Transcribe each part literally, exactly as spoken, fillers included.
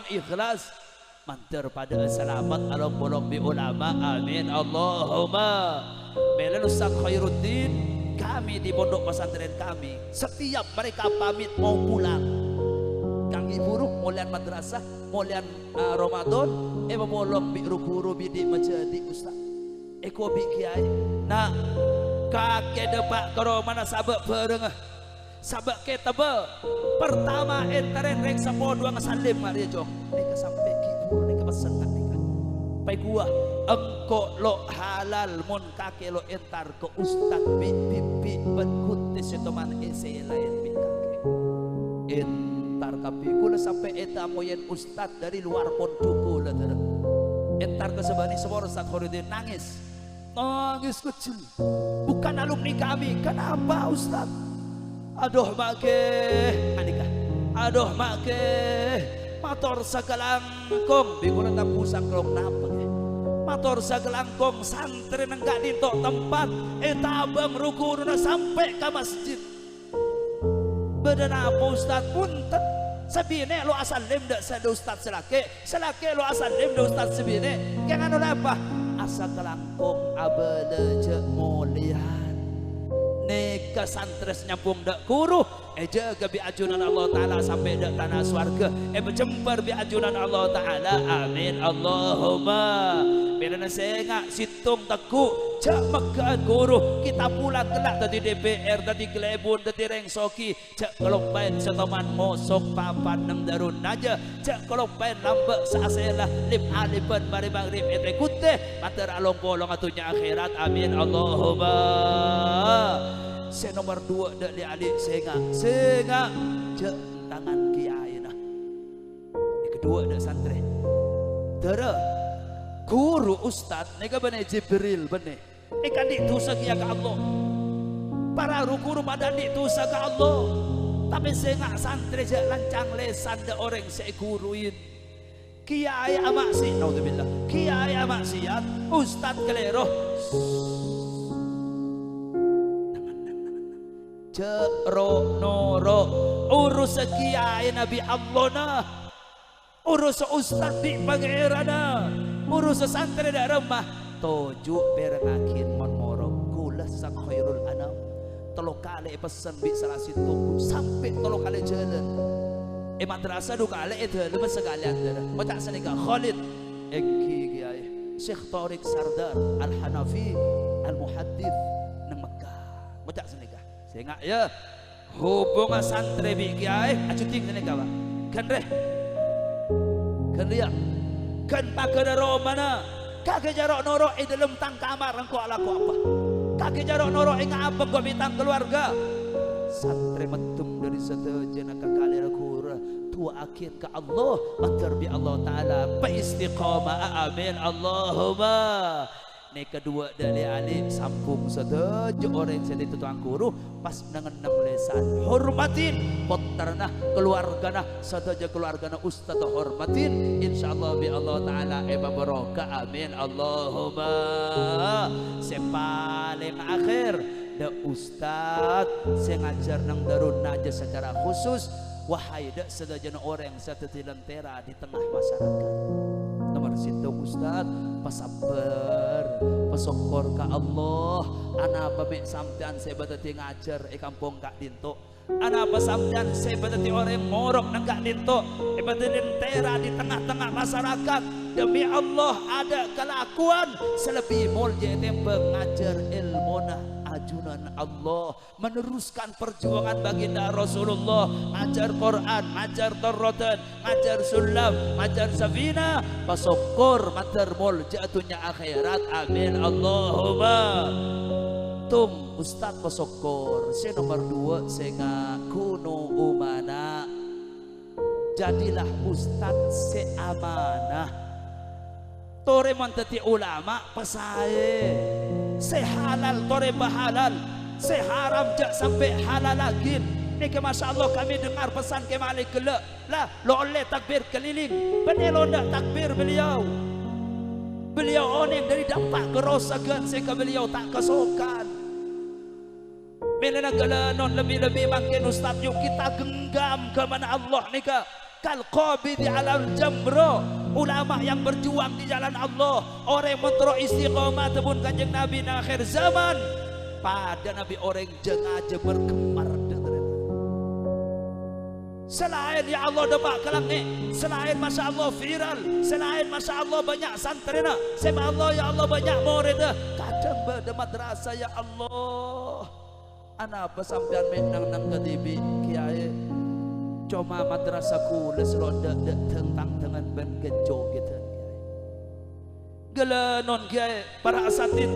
ikhlas, mandhâr padâ'â salamet along-polong bi' ulama. Amin, Allahumma. Mèlana Ustaz Khairuddin, kami di pondok pesantren kami, setiap mereka pamit mau pulang, kaangghuy buru molèyan madrasah, molèyan, eh, Ramadan, èpapolong bi' ru-ghuru bi' dhi' majhâdhi' Ustaz. Èkobi' kèyaè, "Na', kakè dâpa' ka romana sabâ' bhârângnga, sabâ' kètabbhâ. Partama èntarè rèng seppo duwâ' ngasallèm arèya, Cong." Nèka sampè' ghi' buru nèka pessen nga' nèka. Pèguwâ, engko' lo' halal mon kakè lo' èntar ka ustad bi' bibi' bân ghutè sè toman èsèlaèn bi' kakè. Èntar kabbhi, kaulâ sampè' ètamoyèn ustad dâri lowar pondhuk kaulâ, dârâ. Èntar ka sabâna, sapora Ustad Khairuddin nangès. Nangès kejjel. "Bukan alumni kami." "Kenapa, Ustaz?" "Aduh, Mak, ghi." Anèka. "Aduh, Mak, ghi. Mator sakalangkong." Bi' kaulâ tabu sangkong napa, ghi? "Mator sakalangkong santrè neng ka'dinto tempat ètabâng ru-ghuruna sampè' ka masjid." "Bâdâ napa, Ustaz?" "Punten. Sè binè' lo' asallèm dâ' sè, dâ' ustad sè lakè', sè lakè' lo' asallèm dâ' ustad sè binè'." "Kèng ano napa?" "Asakalangkong abâlâ jhâ' molèyan." Nèka santrè sè nyambung dâ' ghuru, èjâgâ bi' ajunan Allah Ta'ala sampè' dâ' tana sowarghâ, èpajembhâr bi' ajunan Allah Ta'ala. Amin, Allahumma. Mèlana sènga', sèttong tegghu', jhâ' mèghâ'ân ghuru, kita pulang ghellâ' dâddhi D P R, dâddhi kalèbun, dâddhi rèng soghi, jhâ' kaloppaèn sè toman mosok papan neng dârun najâ, jhâ' kaloppaèn lambâ' sè asèla lip-alibân marè maghrib ètèghutè, mandhâr along-polong adhunnya akhèrat. Amin, Allahumma. Sè nomer duwâ' dâ' lè-alè sènga', sènga', jhâ' entangan kèyaèna. Sè kaduwâ' dâ' santrè. Dârâ, ghuru ustad nèka bânnè Jibril, bânnè. Nèka andi' dhusa kèya ka Allah. Para ru-ghuru padâ andi' dhusa ka Allah. Tapè sènga' santrè jhâ' lancang lèsan dâ' orèng sè èghuruin. Kèyaè amaksi-, naudzubillah. Kèyaè amaksiat, ustad kalèro. Jhâ' ro'-noro'. Urussa kèyaèna bi' Allahna. Urussa ustad bi' Pangèranna, urussa santrè dâ' remma, toju' pèrengngaghi mon morok. Kaulâ sang khairul anam. Tello kalè èpessen bi' sala sèttong ghu, sampè' tello kalè jhâlân. È madrasah du kalè, è dâlemma sakalèyan, dârâ. Maca' sanèka, Khalid, èngghi, Kèyaè. Syekh Thariq Sardar Al-Hanafi Al-Muhaddits neng Mekkah. Maca' sanèka. Sènga', yâ. Hubungan santrè bi' kèyaè ajhuding sanèka, Pak. Ghân rè. Ghân rèya. Ghân paghârâ romana. Kakè jhâ' ro'-noro' è dâlem tang kamar engko' alako apa. Kakè jhâ' ro'-noro' è ngabâ engko' bi' tang kalowarga. Santrè meddhem dâri sadhâjâna kakalèra ghuru. Du'aaghi ka Allah, mandhâr bi' Allah Ta'ala paistiqomah. Amin. Allahumma. Nèka duwâ' dâ' lè-alè sambung sadhâjâ orèng sè dâddhi towan ghuru, pas neng-enneng lèsan. Hormatin pottrana, kalowargana, sadhâjâ kalowargana ustad hormatin. Insyaallah bi' Allah Ta'ala èpabaroka. Amin. Allahumma. Sè palèng akhèr, dâ' ustad sè ngajhâr neng Darun Najah sacara khusus. Wahai dâ' sadhâjâna orèng sè dâddhi lentera di tengah masyarakat. Nomer sèttong, Ustad, pasabbhâr, pasokkor ka Allah. Anapa mè' sampèyan sè èpadâddhi ngajhâr è kampong ka'dinto? Anapa sampèyan sè èpadâddhi orèng morok neng ka'dinto? Èpadâddhi lentera di tengah-tengah masyarakat. Demi Allah, adâ' kalakowan sè lebbi molja ètèmbhâng ngajhâr èlmona ajunan Allah. Meneruskan perjuangan baginda Rasulullah, ngajhâr Quran, ngajhâr Torrodan, ngajhâr Sullam, ngajhâr Safinah, pasokkor mandhâr molja dhunnya akhèrat. Amin. Allahumma. Tum, Ustad pasokkor. Sè nomer duwâ', sènga' ghunu umana. Jadilah ustad sè amanah. Torè mon dâddhi ulama, pasaè. Sè halal torè pahalal. Sè haram jhâ' sampè' halalaghin. Nèka, masyaallah, kami dengar pesan Kè Malik ghellâ'. Lah, lo' ollè takbir keliling. Bânnè lo' endâ' takbir beliau. Beliau onèng dâri dampak karosaghân sè ka beliau ta' kasokan. Mèlana ghellâ' non lebbi-lebbi mangkèn, Ustad, yu' kita genggam ghâmanna Allah nèka. Kal qabidi alal jamro, ulama yang berjuang di jalan Allah, orèng mon terro istiqomah dhâbuna Kanjeng Nabi neng akhir zaman, padâna bi' orèng jâ-ngajâ bergema, tarètan. Sè laèn, ya Allah, dâpa' ka langngè'. Sè laèn, masya Allah, viral. Sè laèn, masya Allah, bânnya' santrèna. Sè ma Allah, ya Allah, bânnya' morèdda. Kadhâng bâdâ madrasah, ya Allah. Anapa sampèyan mè' neng-neng kadhibi', Kèyaè? Coma madrasah kaulâ sè lo' dâ'-dâ' dhâng-tangdhângan bân ghânjo ghitân, Kèyaè. Ghellâ' non, Kèyaè, para asatid,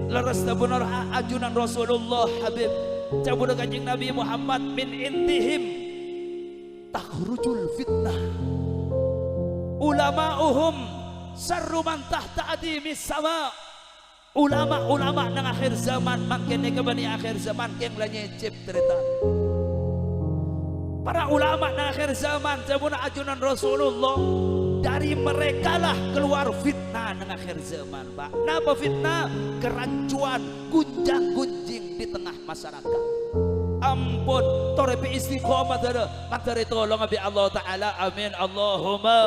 lerres dhâbuna ra-, ajunan Rasulullah, Habib. Dhâbuna Kanjeng Nabi Muhammad, "Min indihim takhrujul fitnah. Ulama'uhum syarru man tahta adimis sama." Ulama-ulama neng akhir zaman, mangkèn nèka bânnè akhir zaman, kèng la nyècèp, tarètan. Para ulama neng akhir zaman, dhâbuna ajunan Rasulullah, dari merekalah keluar fitnah neng akhir zaman, Pak. Napa fitnah? Kerancuan, gunjang-gunjing di tengah masyarakat. Ampon, torè bi' istiqomah, dârâ, mandhâr ètolonga bi' Allah Ta'ala. Amin. Allahumma.